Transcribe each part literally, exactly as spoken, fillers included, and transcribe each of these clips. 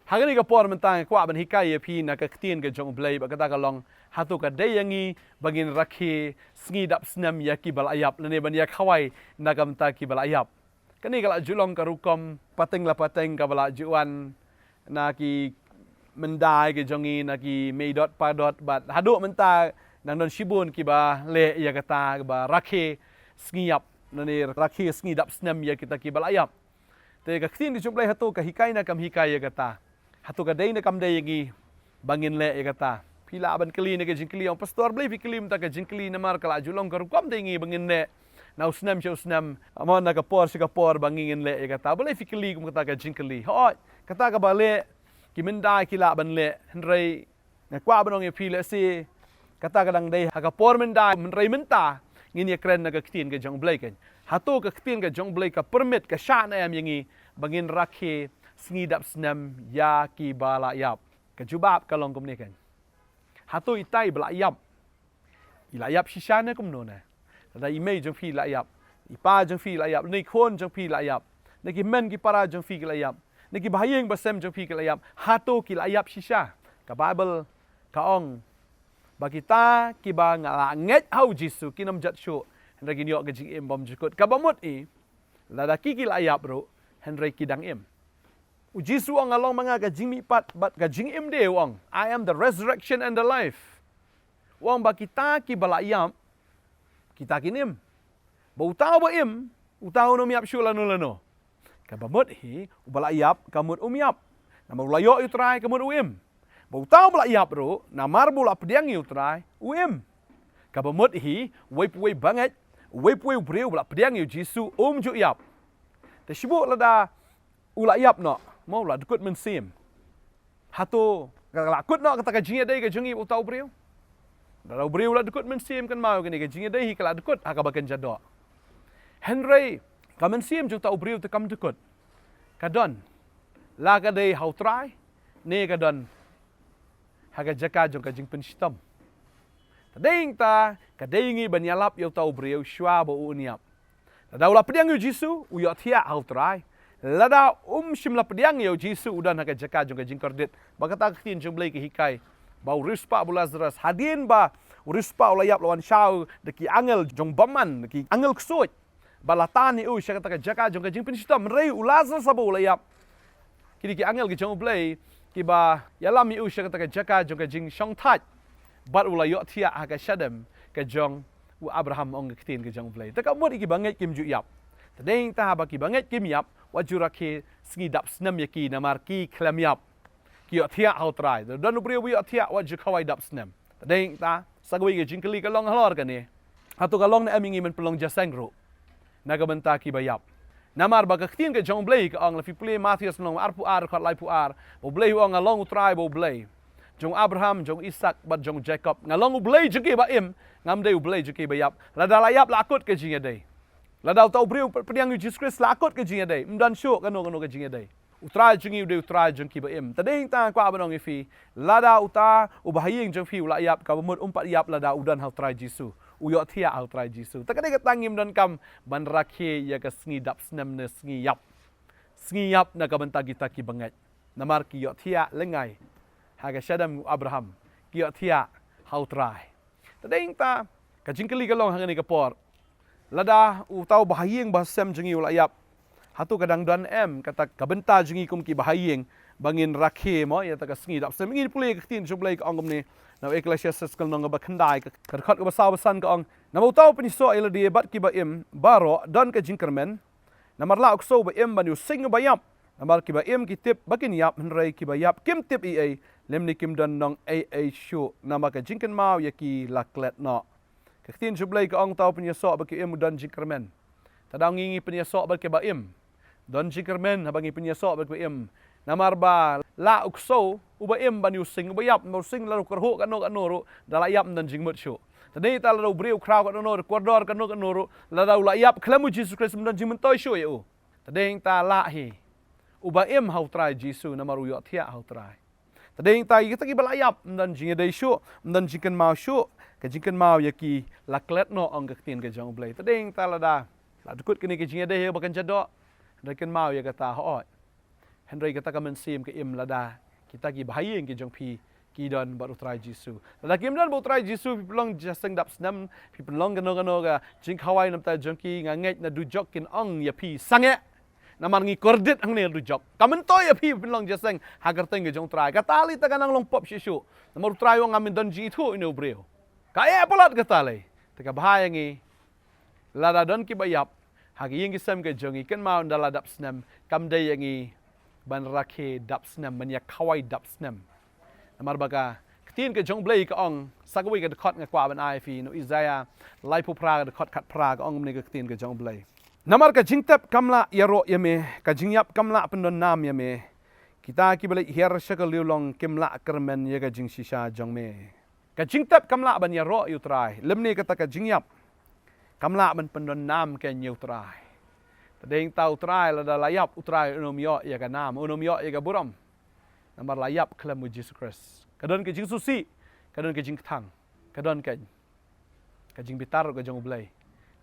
Ha kane ka por mynta nga kwah ban hikai ïa phi na ka ktien ka jong U Blei, bad kata ka long, hato ka dei ïa ngi ba ngin rakhe sngi dap snem ïa kiba la ïap, lane ban ïa khawai na ka bynta kiba la ïap. Kane ka la ju long ka rukom pateng la pateng kaba la ju wan na ki myndai ki jong ngi, na ki meidot padot, bad haduh mynta nang don shibun kiba leh ïa kata, kiba rakhe sngi ïap, lane rakhe sngi dap snem ïa kita kiba la ïap. Te ka ktien ka jong U Blei hato ka hikai ne kam hikai ïa kata? Hato ka dei ne kam dei ïa ngi ba ngin leh ïa kata? Phi lah ban kylli ne ka jingkylli, ong, Pastor, balei phi kylli mynta ka jingkylli, namar ka la ju long ka rukom dei ïa ngi ba ngin leh na u snem sha u snem, mo, na ka por sha ka por ba ngi ngin leh ïa kata. Balei phi kylli kum kata ka jingkylli? Hooid, kata kaba leh ki myndai ki lah ban leh, hynrei nga kwah ban ong ïa phi, lehse kata ka dang dei ha ka por myndai, hynrei mynta ngin ïa kren na ka ktien ka jong U Blei, kan. Hato ka ktien ka jong U Blei ka permit, ka shah ne em ïa ngi ba ngin rakhe sngi dap snem ïa kiba la ïap? Ka jubab ka long kumne, kan. Hato itai ba la ïap, i la ïap shisha ne kumno ne? Lada i mei jong phi la ïap, i pa jong phi la ïap, ne i khun jong phi la ïap, ne ki hynmen ki para jong phi ki la ïap, ne ki bahaïing bahasem jong phi ki la ïap, hato ki la ïap shisha? Ka Baibl ka ong ba kita kiba nga la ngeit ha U Jisu kin ym jot shuh, hynrei kin ïoh ka jingim bymjukut. Kaba mut hi, lada ki ki la ïap ruh, hynrei ki dang im. U Jisu u ong, nga long ma nga ka jingmihpat bad ka jingim de, u ong. I am the resurrection and the life. U ong ba kita kiba la ïap, kita kin im. Ba uta uba im, uta un ym ïap shuh lano lano. Kaba mut hi, uba la ïap ka mut um ïap. Namar u la ïoh ïa U Trai ka mut u im. Ba uta uba la ïap ruh, namar ba u la pdiang ïa U Trai, u im. Kaba mut hi, uwei pa uwei ba ngeit, uwei pa uwei u briew uba la pdiang ïa U Jisu um ju ïap. Te shu buh lada u la ïap noh, mo, u la dkut mynsiem, hato ka la kut noh kata ka jingïadei ka jong ngi bad uta u briew? Lada u briew u la dkut mynsiem, kynmaw, kane ka jingïadei hi ka la dkut ha kaba kynja doh. Hynrei ka mynsiem jong uta u briew te kam dkut. Ka don, la ka dei ha U Trai, ne ka don ha ka jaka jong ka jingpynshitom. Te dei nangta ka dei ngi ban ïalap ïa uta u briew shuwa ba un ïap. Lada u la pdiang ïa U Jisu, u ïohthiah ha U Trai. Lada um shym la pdiang ïa U Jisu, u don ha ka jaka jong ka jingkordit. Ba kata ka ktien jong U Blei ka hikai ba u riewspah ba u Lazarus, hadien ba u riewspah u la ïap, la wan shaw da ki angel jong bymman, da ki angel ksuid, ba la tan ïa u sha kata ka jaka jong ka jingpynshitom. Hynrei u Lazarus haba u la ïap, ki dei ki angel ki jong U Blei kiba ïalam ïa u sha kata ka jaka jong ka jingshongthait, bad u la ïohthiah ha ka shadem ka jong u Abraham, ong ka ktien ka jong U Blei. Te ka mut ïa kiba ngeit kim ju ïap. Te dei nangta haba kiba ngeit kim ïap, wat ju rakhe sngi dap snem ïa ki, namar ki khlem ïap. Ki ïohthiah ha U Trai. Te don u briew ba ïohthiah, wat ju khawai dap snem. Te dei nangta, sa kawei ka jingkylli ka long halor kane, hato ka long ne em ïa ngi ban pynlong jingïaseng ruh na ka bynta kiba ïap? Namar ba ka ktien ka jong U Blei ka ong, la phi pule Mathaios lynnong arphew ar, dkhot laiphew ar, ba U Blei u ong, nga long U Trai ba U Blei jong u Abraham, jong u Isaak bad jong u Jakob. Nga long U Blei jong kiba im, ngam dei U Blei jong kiba ïap. Lada la ïap, la kut ka jingïadei. Lada uta u briew pdiang ïa U Jisu Khrist, la kut ka jingïadei. Ym don shuh kano kano ka jingïadei. U Trai jong ngi u dei U Trai jong kiba im. Te dei nangta nga kwah ban ong ïa phi, lada uta u bahaïing jong phi u la ïap, kaba mut um pat ïap lada u don ha U Trai Jisu, u ïohthiah ha U Trai Jisu. Te ka dei kata, ngim donkam ban rakhe ïa ka sngi dap snem ne sngi ïap. Sngi ïap na ka bynta kita kiba ngeit, namar ki ïohthiah lyngngai ha ka shadem u Abraham, ki ïohthiah ha U Trai. Te dei nangta ka jingkylli ka long ha kane ka por, lada uta u bahaïing bahasem jong ngi u la ïap, hato ka dang don em kata ka bynta jong ngi kum ki bahaïing ba ngin rakhe, mo, ïa kata ka sngi dap snem? Ngin pule ka ktien jong U Blei ka ong kumne, na u Ekklesiastes ka lynnong kaba khyndai, ka, ka dkhot kaba saw ba san ka ong, namar uta u pynïasoh ïa lade bad kiba im baroh don ka jingkyrmen. Namar lah u ksew uba im ban ïohsing uba ïap. Namar kiba im ki tip ba kin ïap, hynrei kiba ïap kim tip ei ei, lymne kim don nong ei ei shuh, namar ka jingkynmaw ïa ki la klet noh. Ka ktien jong U Blei ka ong, uta u pynïasoh bad ki im u don jingkyrmen. Te da ngi, ngi pynïasoh bad kiba im, don jingkyrmen haba ngi pynïasoh bad kiba im. Namar ba lah u ksew uba im ban ïohsing uba ïap. Namar u sing lada u kyrhuh kano kano ruh, da la ïap ym don jingmut shuh. Te dei nangta lada u briew u khraw kano kano, u kordor kano kano ruh, lada u la ïap khlem U Jisu Khrist, ym don jingmyntoi shuh ïa u. Te dei nangta lah hi uba im ha U Trai Jisu, namar u ïohthiah ha U Trai. Te dei nangta ïa kita kiba la ïap, ym don jingïadei shuh, ym don jingkynmaw shuh. Ka jingkynmaw ïa ki la klet noh, ong ka ktien ka jong U Blei. Te dei nangta lada la dkut kane ka jingïadei ha kaba kynja doh, da kynmaw ïa kata, hooid. Hynrei kata ka mynsiem ka im lada kita ki bahaïing ki jong phi ki don bad u Trai Jisu. Lada kim don bad u Trai Jisu, phi pynlong jingïaseng dap snem, phi pynlong kano kano ka jingkhawai na bynta jong ki, nga ngeit na dujok kin ong ïa phi sangeh. Namar ngi kordit hangne dujok. Ka myntoi ïa phi pynlong jingïaseng ha kyrteng ka jong u Trai. Kata lei ta ka nang long pop shisha. Namar u Trai u ong ngam don jingithuh ïa une u briew. Ka eh palat kata lei. Te ka bha ïa ngi, lada don kiba ïap ha ki ïing ki sem ka jong ngi, kynmaw ynda la dap snem, kam dei ïa ngi ban rakhe dap snem, ban ïa khawai dap snem. Namar ba ka ktien ka jong u Blei ka ong, sa kawei ka dkhot nga kwah ban ai ïa phi, na u Isaïah laiphew phra ka dkhot khatphra ka ong kumne ka ktien ka jong u Blei. Namar ka jingtep kam lah ïaroh ïa me, ka jingïap kam lah pyndon nam ïa me. Kita kiba leit hiar sha ka liewlong kim lah kyrmen ïa ka jingshisha jong me. Ka jingtep kam lah ban ïaroh ïa u Trai, lymne kata ka jingïap kam lah ban pyndon nam kein ïa u Trai. Te dei hangta u Trai lada la ïap, u Trai un ym ïoh ïa ka nam, un ym ïoh ïa ka burom. Namar la ïap khlem u Jisu Khrist. Ka don ka jingsngewsih, ka don ka jingkthang, ka don ka, ka jingbitar ka jong u Blei.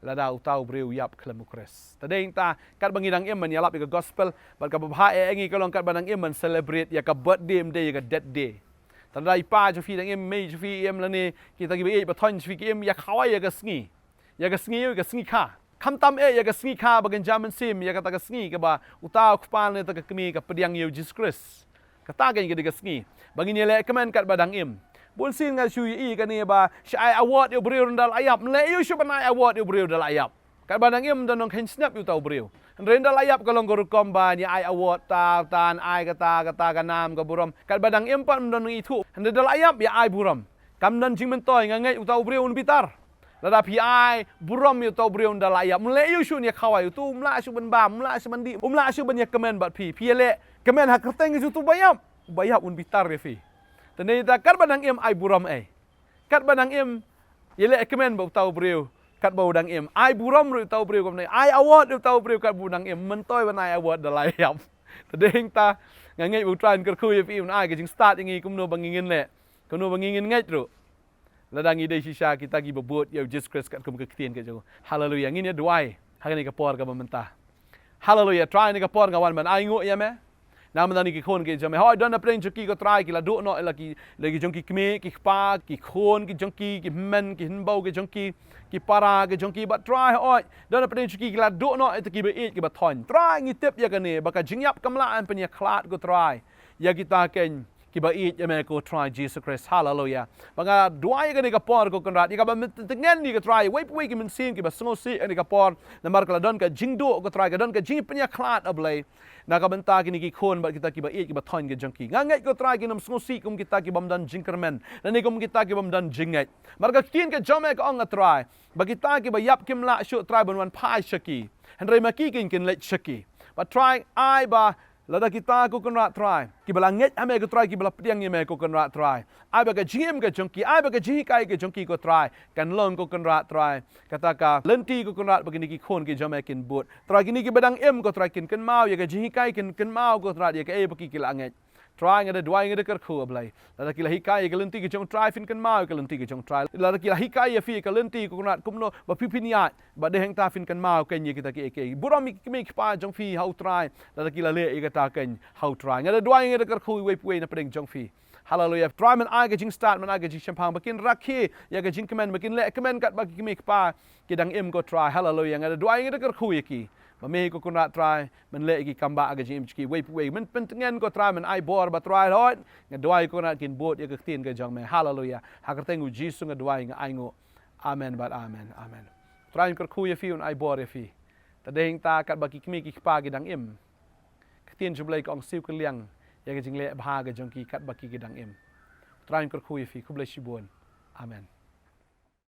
Lada uta u briew u ïap khlem u Khrist. Te dei hangta katba ngi dang im ban ïalap ïa ka gospel, bad kaba bha eh ïa ngi ka long katba dang im ban celebrate ïa ka birthday, ym dei ïa ka death day. Te lada i pa jong phi dang im, mei jong phi im lane kita kiba ïeit ba thoiñ jong phi ki im, ïa khawai ïa ka sngi. Ïa ka sngi, ïa ka sngi kha. Khamtam eh ïa ka sngi kha ba kynja mynsiem ïa kata ka sngi kaba uta u kpa ne uta ka kmie ka pdiang ïa u Jisu Khrist. Kata kein ka dei ka sngi ba ngin ïaleh kmen katba dang im. Bun sien nga shu ïohi kane ba shu ai award ïa u briew ynda la ïap. Ym leh ïa u shuh ban ai award ïa u briew ynda la ïap. Katba dang im don nongkheiñ snep ïa uta u briew. Hynrei ynda la ïap ka long ka rukom ba ïa ai award ta, ta, ai kata, kata ka nam ka burom. Katba dang im pat ym don nongithuh. Hynrei ynda la ïap ïa ai burom. Kam don jingmyntoi, nga ngeit uta u briew un bitar. Lada phi ai burom ïa uta u briew ynda la ïap, ym leh ïa u shuh ïa khawai, utu um lah shuh ban bam, um lah shuh ban dih, um lah shuh ban ïa kmen bad phi. Phi ïaleh kmen ha kyrteng ka jong utu ba ïap, ba ïap un bitar ïa phi. Te ne ïa ta katba dang im ai burom ei. Katba dang im ïaleh kmen bad uta u briew katba u dang im. Ai burom ruh uta u briew katba dang im. Ai award ruh uta u briew katba u dang im. Ym myntoi ban ai award da la ïap. Te dei hangta nga ngeit ba u Trai un kyrkhu ïa phi, un ai ka jingstad ïa ngi kumno ba ngi ngin leh, kumno ba ngi ngin ngeit ruh. Lada ngi dei shisha kita kiba bud ïa u Jisu Khrist katkum ka ktien ka jong u. Haleluia. Ngin ïa duwai ha kane ka por kaba mynta. Haleluia. Trai, ha kane ka por nga wan ban ainguh ïa me. Na bynta kine ki khun ki jong me. Hooid, don na pdeng jong ki ko Trai, ki la duh noh la ki, la ki jong ki kmie ki kpa, ki khun ki jong ki, ki hynmen ki hynbew ki jong ki, ki para ki jong ki, bad Trai hooid, don na pdeng jong ki ki la duh noh ïa kita kiba ïeit kiba thoiñ. Trai, ngi tip ïa kane ba ka jingïap kam lah ban pynïakhlad ko Trai ïa kita kein kiba ïeit ïa me ko Trai Jisu Khrist. Haleluia. Ba nga duwai ïa kane ka por ko Kynrad, ïa kaba men tyngen ïa ko Trai, wei pa wei ki mynsiem kiba sngewsih ïa kane ka por, namar ka la don ka jingduh ko Trai, ka don ka jingpynïakhlad, A Blei, na ka bynta kine ki khun bad kita kiba ïeit kiba thoiñ ki jong ki. Nga ngeit ko Trai kin ym sngewsih kum kita ki bym don jingkyrmen, lane kum kita ki bym don jingngeit. Namar ka ktien ka jong me ka ong A Trai ba kita kiba ïap kim lah shuh Trai ban wan phai sha ki, hynrei ma ki kin, kin leit sha ki. Bad Trai, ai ba lada kita ko Kynrad Trai kiba la ngeit ha me ko Trai, kiba la pdiang ïa me ko Kynrad Trai, ai ba ka jingim ka jong ki, ai ba ka jinghikai ka jong ki ko Trai, kan long ko Kynrad Trai kata ka lynti ko Kynrad ba kine ki khun ki jong me kin bud. Trai, kine kiba dang im ko Trai kin kynmaw ïa ka jinghikai, kin kynmaw ko Kynrad ïa kaei ba ki, ki la ngeit. Trai, nga da duwai, nga da kyrkhu, A Blei, lada ki la hikai ïa ka lynti ka jong Trai, phin kynmaw ïa ka lynti ka jong Trai. Lada ki la hikai ïa phi ïa ka lynti ko Kynrad kumno ba phi phin ïaid, ba dei hangta phin kynmaw kein ïa kita kiei kiei. Burom ïa ki kmie ki kpa jong phi ha u Trai lada ki la leh ïa kata kein ha u Trai. Nga da duwai, nga da kyrkhu iwei pa iwei na pdeng jong phi. Haleluia. Trai, men ai ka jingstad, men ai ka jingshemphang ba kin rakhe ïa ka jingkmen, ba kin leh kmen katba ki kmie ki kpa ki dang im ko Trai. Haleluia. Nga da duwai, nga da kyrkhu ïa ki. Ba me hi ko Kynrad Trai, men leh ïa ki kam ba ha ka jingim jong ki iwei pa iwei. Men pyntngen ko Trai, men ai bor ba Trai hooid, nga duwai ko Kynrad kin bud ïa ka ktien ka jong me. Haleluia. Ha ka kyrteng u Jisu nga duwai, nga ainguh. Amen bad amen. Amen. Trai un kyrkhu ïa phi, un ai bor ïa phi. Te dei hangta katba ki kmie ki kpa ki dang im, ka ktien jong u Blei ka ong siew kylliang ïa ka jingleh bha ka jong ki katba ki, ki dang im. Trai un kyrkhu ïa phi. Khublei shibun. Amen.